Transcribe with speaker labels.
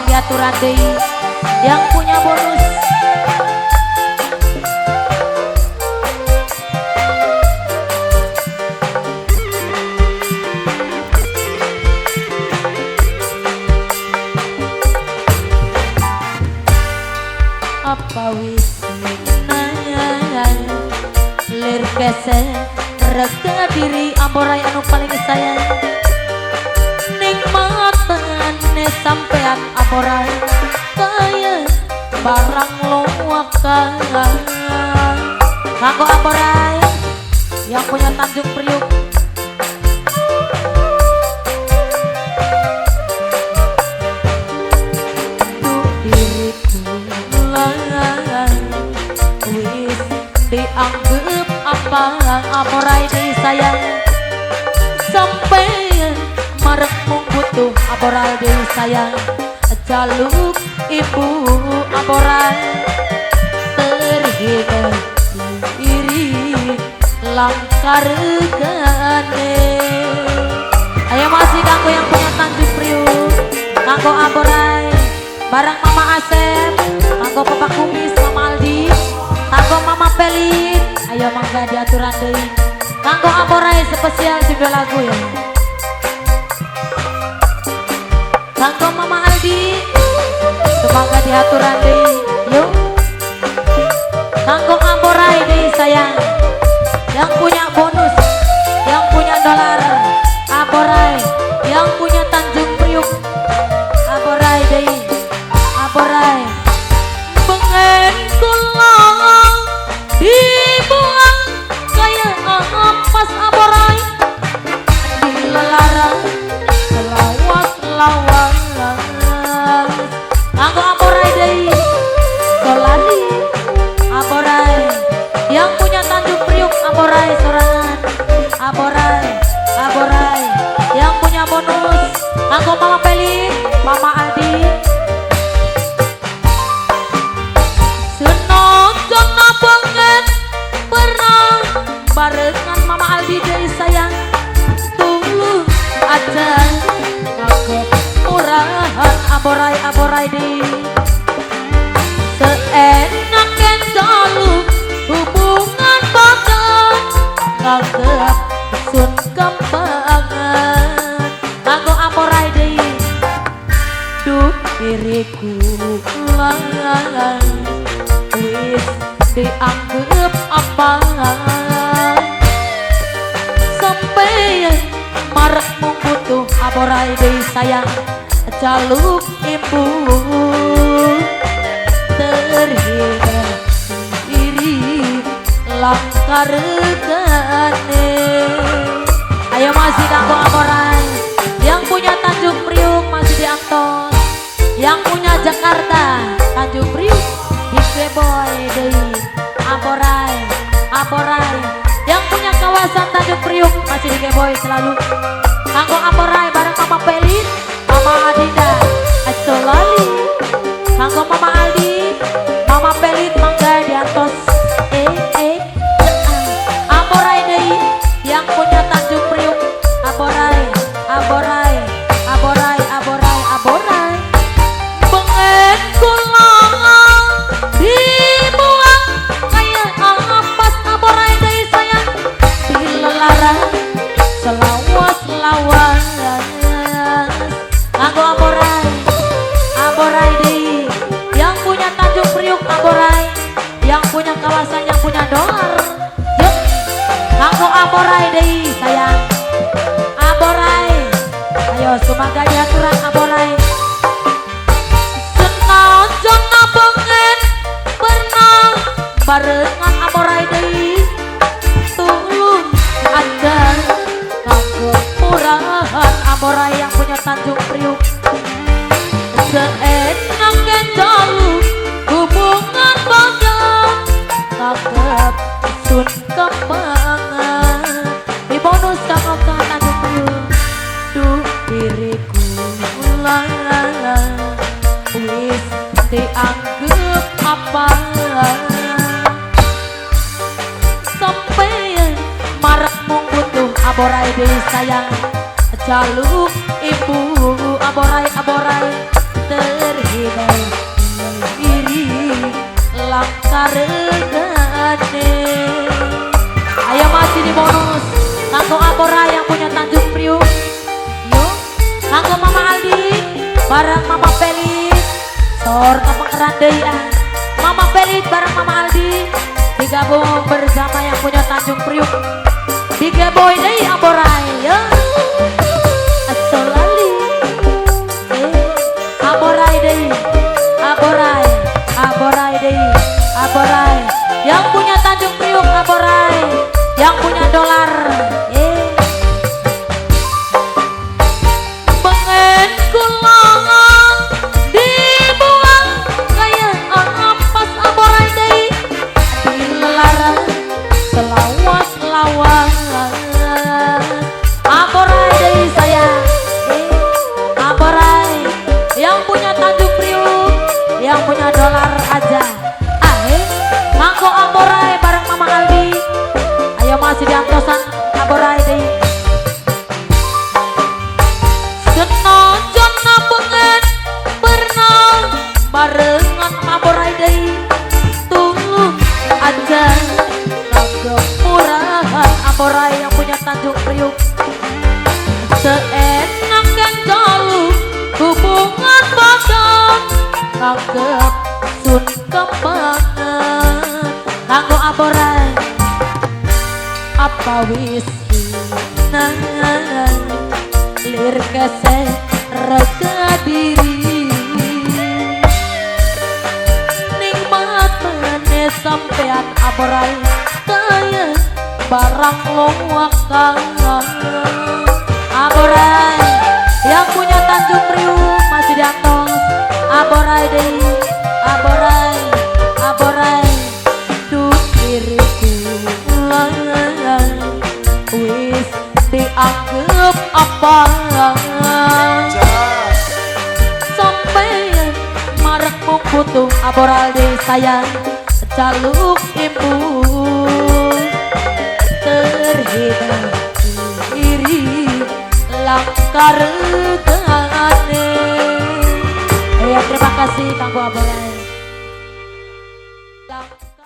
Speaker 1: Tolong diaturan deui yang punya bonus. Apa wis menang lir kese rega diri amborai anu paling sayang nikmatane sampean amborai kaya barang luwakan. Kanggo amborai yang punya Tanjung Priuk. Wis dianggep apa amorai di sayang sampai marek mung butuh amorai di sayang jaluk ibu amorai terhina diri langkar regane. Ayo masih kanggo yang punya Tanjung Priuk, kanggo amorai bareng Mama Asep, kanggo Papa Kumis, Mama Aldi, kanggo Mama Pelin. Ayo mangga diaturan deui. Kanggo amorai spesial judul lagu ya. Kanggo Mama Aldi, semoga diaturan deui. Yuk. Kanggo amorai deui sayang. Yang punya bonus, yang punya dolar, amorai, yang punya Tanjung Priuk, amorai deui. Amorai. Pengen kula dibuang kaya ampas amorai dilelara selawas-lawas. Kanggo amorai deui solali amorai yang punya Tanjung Priuk amorai sorangan amorai amorai yang punya bonus. Kanggo Mama Pelin, Mama Aldi. Barengan Mama Aldi deui sayang tunggu aja nganggep murahan amorai amorai deui seenake jaluk hubungan badan nganggep sun kembangan. Kanggo amorai deui duh diriku lan wis dianggep apa sampai marek mung butuh amorai deui sayang jaluk ibu terhina diri langkah regane. Ayo masih kanggo amorai yang punya Tanjung Priuk masih diantos, yang punya Jakarta Tanjung Priuk di Boy deui amorai amorai yang punya kawasan Tanjung Priuk masih di Boy selalu. Kanggo amorai bareng Mama Pelin, Mama Adinda, Asolali. Kanggo Mama Aldi, Mama Pelin mangga diantos. Amorai deui yang punya Tanjung Priuk amorai amorai amorai amorai amorai. Pengen kula dibuang kaya ampas amorai deui sayang dilelara selawas-lawas. Kanggo amorai amorai deui yang punya Tanjung Priuk amorai yang punya kawasan yang punya dolar. Yuk kanggo amorai deui sayang amorai. Ayo semoga diaturan amorai. Senajan pengen pernah barengan amorai deui tulung aja kanggo murahan amorai yang punya Tanjung Priuk seenake jaluk hubungan badan nganggep sun kembangan. Di bonus kanggo Tanjung Priuk duh diriku lan wis dianggep apa sampai marek mung butuh amorai deui sayang jaluk ibu amorai amorai. Terhina iri langkah regane. Ayo masih di bonus kanggo Abora yang punya Tanjung Priuk. Yuk kanggo Mama Aldi bareng Mama Pelit. Sor kapengeran deui ah. Mama Pelit bareng Mama Aldi digabung bersama yang punya Tanjung Priuk. Digeboy deui Aborai ya. Asolali. Aborai deui. Aborai, Aborai deui, Aborai. Yang punya Tanjung Priuk Aborai, yang punya dolar. Pengen kula dibuang kaya ampas Aborai deui. Dilarang selawas-lawas. Aborai deui sayang. Aborai yang punya Tanjung Priuk, yang punya dolar aja. Mangko Aborai bareng Mama Aldi. Ayo masih di antosan Aborai deui. Senajan pengen pernah barengan Aborai deui. Tunggu aja kemurahan Aborai yang punya Tanjung Priuk. Seenak jaluk hubungan badan anggap sun kembangan. Kanggo Aborai apa wis hinang lir kese rega diri. Nikmat mene sampean Aborai kaya barang lowakan. Aborai yang punya Tanjung Priuk masih di atas. Aborai deui, Aborai, Aborai. Duh diriku wis dianggep apa. Sampeyan marek mung butuh Aborai deui sayang jaluk ibu. Terhina iri langkah regane. Ya terima kasih kanggo Aborai. Langkah